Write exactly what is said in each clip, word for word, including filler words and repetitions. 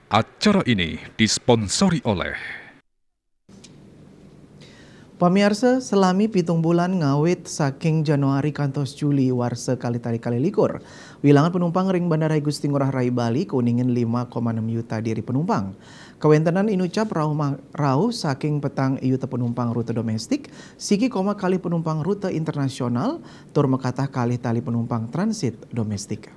Acara ini disponsori oleh. Pamiarsa, selami pitung bulan ngawit saking Januari kantos Juli warsa kalih tali kalih likur, wilangan penumpang ring Bandara I Gusti Ngurah Rai Bali kauningin lima koma enam yuta diri penumpang. Kawentenan inucap rauh ma-, rauh saking petang yuta penumpang rute domestik, siki koma kalih penumpang rute internasional, tur makatah kalih tali penumpang transit domestik.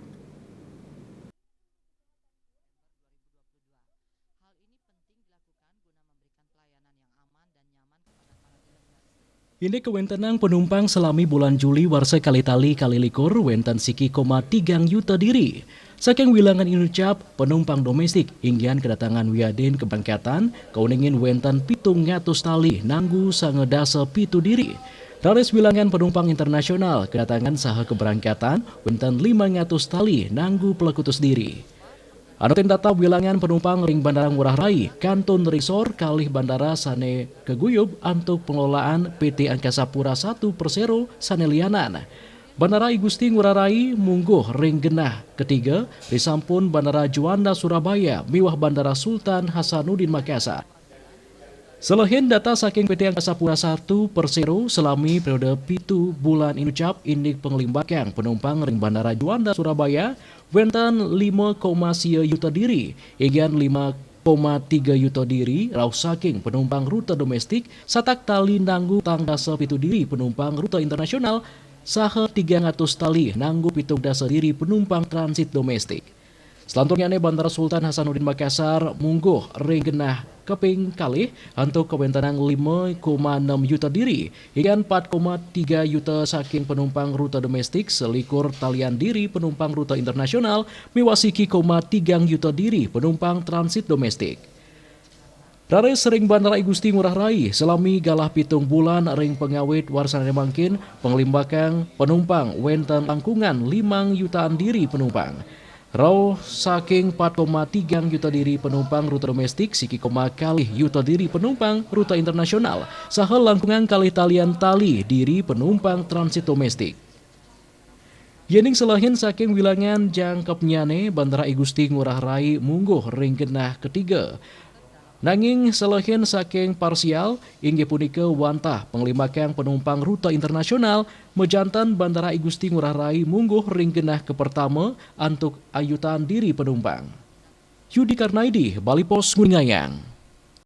Indik kawentenan penumpang selami bulan Juli warsa kalih tali kalih likur wenten siki koma tigang yuta diri. Saking wilangan inucap, penumpang domestik inggihan kedatangan wiadin keberangkatan kauningin wenten pitung atus tali nanggu sanga dasa pitu diri. Raris wilangan penumpang internasional kedatangan saha keberangkatan wenten lima atus tali nanggu plekutus diri. Anutin data wilangan penumpang ring Bandara Ngurah Rai kantun nrisor kalih bandara sane kaguyub antuk pengelolaan P T Angkasa Pura satu Persero sane lianan. Bandara I Gusti Ngurah Rai mungguh ring genah ketiga, risampun Bandara Juanda Surabaya miwah Bandara Sultan Hasanuddin Makassar. Selehin data saking P T Angkasa Pura satu Persero, selami periode pitu bulan inucap indik penglimbakang penumpang ring Bandara Juanda Surabaya wenten lima koma sia yuta diri, inggihan lima koma tiga yuta diri rauh saking penumpang rute domestik, satak tali nanggu tang dasa pitu diri penumpang rute internasional, saha tigang atus tali nanggu pitung dasa diri penumpang transit domestik. Selanturnyane Bandara Sultan Hasanuddin Makassar mungguh ring genah kaping kalih antuk kawentenan lima koma enam yuta diri, inggihan empat koma tiga yuta saking penumpang rute domestik, selikur talian diri penumpang rute internasional, miwah siki koma tigang yuta diri penumpang transit domestik. Raris ring Bandara I Gusti Ngurah Rai, selami galah pitung bulan ring pangawit warsane mangkin, penglimbakang penumpang wenten langkungan limang yutaan diri penumpang. Rauh saking empat koma tigang yuta diri penumpang rute domestik, siki koma kalih yuta diri penumpang rute internasional, saha langkungan kalih talian tali diri penumpang transit domestik. Yening selehin saking wilangan jangkepnyane, Bandara I Gusti Ngurah Rai mungguh ring genah ketiga. Nanging selehin saking parsial, inggih punika wantah penglimbakang penumpang rute internasional, majanten Bandara I Gusti Ngurah Rai mungguh ring genah kapertama antuk ayutan diri penumpang. Yudi Karnaidi, Bali Post, nguningayang.